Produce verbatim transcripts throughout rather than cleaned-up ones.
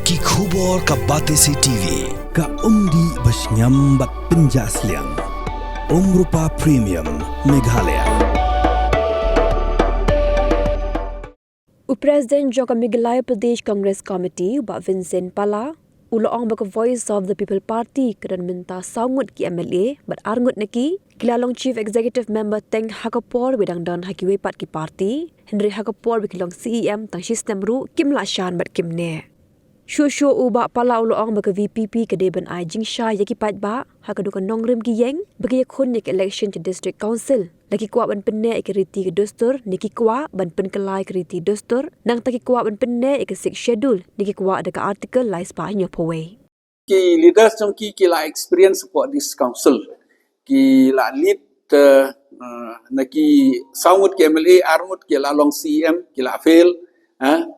Ki khubor ka Batesi T V. Ka umdih ba shngiam bad pynjah sliang. Umrupa Premium Meghalaya. U President jong ka Meghalaya Pradesh Congress Committee, u Bah Vincent Pala, u la ong ba ka Voice of the People Party ka don mynta saw ngut ki M L A bad ar ngut na ki ki la long Chief Executive Member teng ha ka por ba dang don ha kiwei pat ki party, hynrei ha ka por ba ki long C E M tang shisnem ruh kim lah shan bad kim neh. Shuh shuh u Bah Pala u la ong ba ka V P P ka dei ban ai jingshai ïa ki paidbah ha kano ka nongrim ki ïeng ba ki ïakhun ïa ka election ka District Council. La ki kwah ban pynneh ïa ka riti ka dustur, ne ki kwah ban pynkylla ïa ka riti dustur, nangta ki kwah ban pynneh ïa ka Sixth Schedule, ne ki kwah da ka Article lai spah hynñiew phew wei. Ki leaders jong ki ki la experience hapoh District Council. Ki la lead, eh, eh, na ki saw ngut ki M L A, ar ngut ki la long C E M, ki la fail, eh,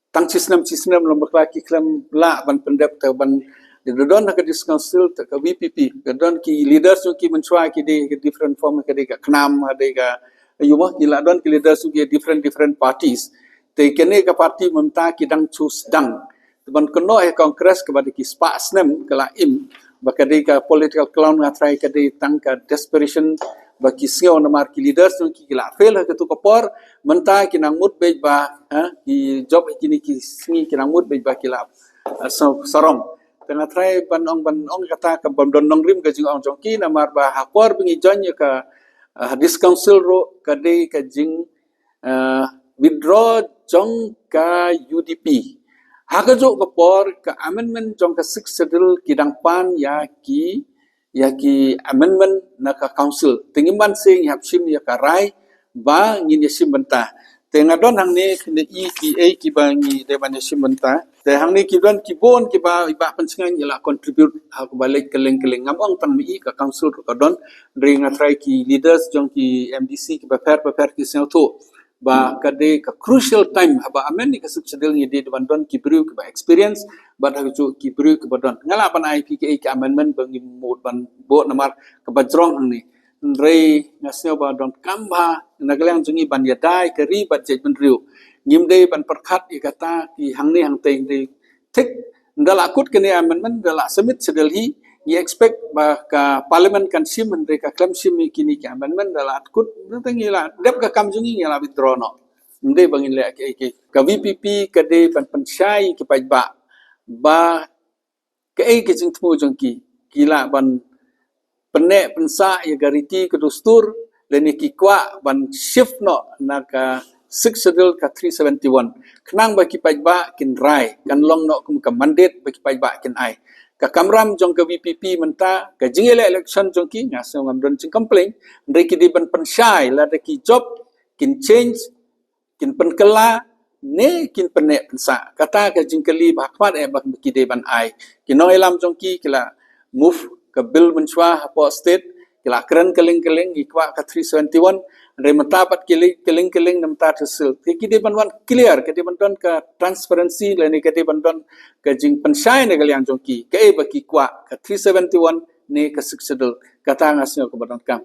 tang shisnem shisnem long bakla ki khlem lah ban pyndep te ban, da don ha ka District Council te ka V P P, da don ki leaders jong ki mynshuwa ki dei ka different form, ka dei ka KHNAM, ka dei ka, ïa mo, ki la don ki leaders jong ki different, different parties. Te kane ka party mynta ki dang choose dang. Te ban kynnoh ïa Congress kaba dei ki spah snem ka la im, ba ka dei ka political clown, nga trai ka dei tang ka desperation, ba ki sngew namar ki leaders jong ki ki la fail ha katu ka por, mynta ki nang mut beit ba, ha, ki jop ha kine ki sngi ki nang mut beit ba ki la, eh, sa-, sarong. Te nga trai ban ong, ban ong kata ka bym don nongrim ka jingong jong ki namar ba ha por ba ngi join ïa ka, eh, District Council ruh ka dei ka jing, eh, withdraw jong ka U D P. Ha kajuh ka por ka amendment jong ka Sixth Schedule ki dang pan ïa ki, ïa ki amendment na ka council. Te ngim banse ngi hap shim ïa ka rai ba ngin ïa shim bynta. Te nga don hangne kine i ki ei kiba ngi dei ban ïa shim bynta. Te hangne ki don ki bun kiba, i Bah Pynshngaiñ i la contribute ha kaba leit kylleng kylleng, ngam ong tang ma i, ka council ruh ka don. Hynrei nga trai ki leaders jong ki M D C kiba pher ba pher ki sngewthuh ba ka dei ka crucial time haba amend ïa ka Sixth Schedule, ngi dei ban don ki briew kiba experience bad ha kajuh ki briew kiba don. Nga lah ban ai phi ki ei ki amendment ba ngim mut ban buh namar kaba jrong hangne. Hynrei nga sngew ba donkam bha na ka liang jong ngi ban ïada ïa ka ri bad jaitbynriew. Ngim dei ban pyrkhat ïa kata ki hangne hangtei, dei thik, nda la kut kane amendment, nda la submit sha Delhi, ngi expect ba ka parliament kan shim, hynrei ka khlem shim ïa kine ki amendment, nda la kut, nda ngi la dep ka kam jong ngi, ngi la withdraw noh. Ym dei ba ngin leh kaei kaei. Ka V P P ka dei ban pynshai ki paidbah ba kaei ka jingthmu jong ki, ki lah ban pynneh pynsah ïa ka riti ka dustur, lane ki kwah ban shift noh na ka Sixth Schedule ka three seventy-one. Khnang ba ki paidbah kin rai, kan long noh kum ka mandate ba ki paidbah kin ai. Ka kamram jong ka V P P mynta, ka jingïaleh election jong ki, nga sngew ngam don jingcomplain, hynrei ki dei ban pynshai, lada ki jop, kin change, kin pynkylla, ne kin pynneh pynsah. Kata ka jingkylli ba ha khmat eh ba ki dei ban ai. Ki nongïalam jong ki ki la move ka bill mynshuwa hapoh state, ki la kren kylleng kylleng, ki kwah ka three seventy-one, hynrei mynta pat ki leit kylleng kylleng na mynta ka sil. Ki, ki dei ban wan clear, ka dei ban don ka transparency, lane ka dei ban don ka jingpynshai na ka liang jong ki, kaei ba ki kwah, ka three seventy-one ne ka Sixth Schedule. Kata nga sngew kaba donkam.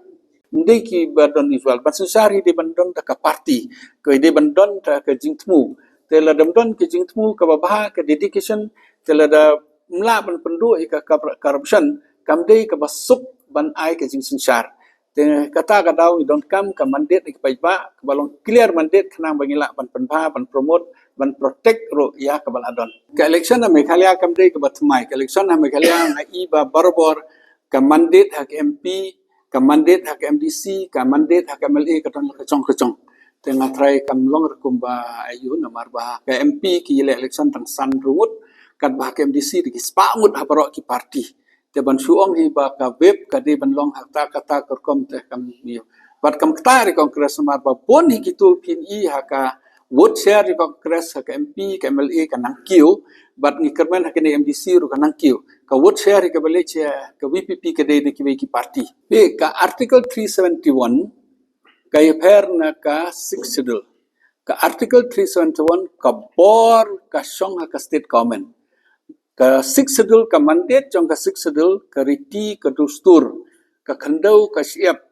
Ym dei kiba don usual. Ban synshar hi dei ban don da ka party. Ka dei ban don da ka jingthmu. Te lada ym don ka jingthmu kaba bha, ka dedication, te lada ym lah ban pynduh ïa ka, ka corruption, kam dei kaba suk ban ai ka jingsynshar. Te kata ka daw ngi donkam ka mandate ïa ki paidbah, kaba long clear mandate khnang ba ngi lah ban pynbha, ban promote, ban protect ruh ïa kaba la don. Ka election ha Meghalaya kam dei kaba thymmai. Ka election ha Meghalaya nga i ba barabor ka mandate ha ka M P, ka mandate ha ka M D C, ka mandate ha ka M L A ka don la ka jong ka jong. Te nga trai kam long ruh kumba aiu namar ba ka M P ki ïaleh election tang san ngut, katba ha ka M D C dei ki spah ngut ha baroh ki party. Te ban shu ong hi ba ka whip ka dei ban long ha kata kata ka rukom te kam ïu. Bad kam kata ri Congress namar ba bun hi kitu phin i ha ka vote share ri Congress ha ka M P, ka M L A ka nang kiew, bad ngi kyrmen ha kane M D C ruh ka nang kiew. Ka vote share ri kaba leh sha ka V P P ka dei na kiwei ki party. Phi, ka Article three seventy-one ka ïapher na ka Sixth Schedule. Ka Article three seventy-one ka bor ka shong ha ka state government. Ka Sixth Schedule, ka mandate jong ka Sixth Schedule, ka riti, ka dustur, ka khyndew, ka shyiap,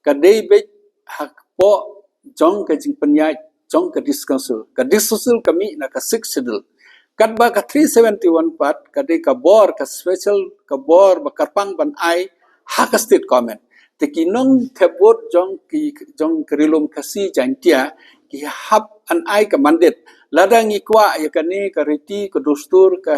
ka dei beit hapoh jong ka jingpynïaid jong ka District Council. Ka District Council ka mih na ka Sixth Schedule. Katba ka three seventy-one pat ka dei ka bor, ka special, ka bor ba kyrpang ban ai ha ka state government. Te ki nongthep vote jong ki, jong ka Ri Lum Khasi Jaiñtia, ki hap ban ai ka mandate. Lada ngi kwah ïa kane ka riti, ka dustur, ka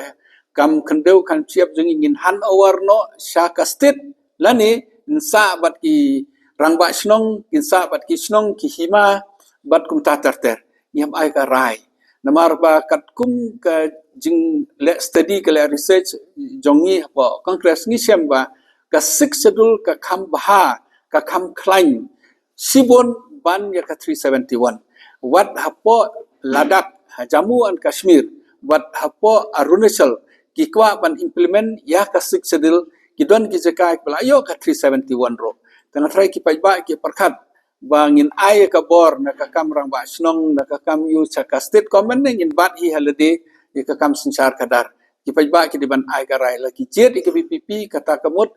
kam khyndew kam shyiap jong ngi, ngin hand over noh sha ka state, lane ngin sah bad ki rangbah shnong, ngin sah bad ki shnong, ki hima, bad kumta ter ter. Ngi hap ai ka rai. Namar ba katkum ka jingleh study, ka leh research jong ngi hapoh Congress, ngi shem ba ka Sixth Schedule ka kham bha, ka kham khlaiñ shibun ban ïa ka three seventy-one. Wat hapoh Ladakh, ha Jammu and Kashmir, wat hapoh Arunachal, ki kwah ban implement ïa ka Sixth Schedule, ki don ki jaka kiba la ïoh ka three seventy-one ruh. Te nga tharai ki paidbah ki pyrkhat ba ngin ai ka bor na ka kam rangbah shnong, na ka kam ïa ka state government, ne ngin bat hi ha lade ïa ka kam synshar khadar. Ki paidbah ki dei ban ai ka rai. La ki jied ïa ka VPP, kata ka mut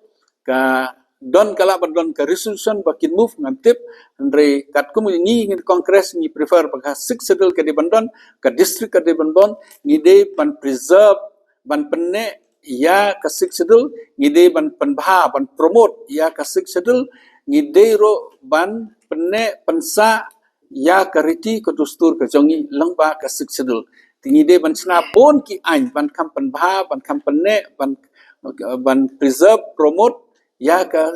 ka don, ka lah ban don ka resolution ba kin move, ngam tip. Hynrei katkum ngi, ngi Congress ngi prefer ba ka Sixth Schedule ka dei ban don, ka district ka dei ban don, ngi dei ban preserve, ban pynneh ïa ka Sixth Schedule, ngi dei ban pynbha, ban promote ïa ka Sixth Schedule, ngi dei ruh ban pynneh pynsah ïa ka riti, ka dustur ka jong ngi lyngba ka Sixth Schedule. Te ngi dei ban shna bun ki aiñ ban kham pynbha, ban kham pynneh, ban, ban preserve, promote ïa ka,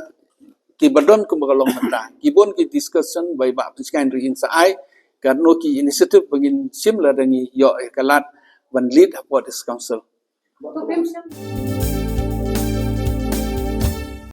kiba don kumba ka long mynta. Ki bun ki discussion ba i Bah Pynshngaiñ Rynïeng sa ai, katno ki initiative ba ngin shim lada ngi ïoh ïa ka lad ban lead hapoh District Council.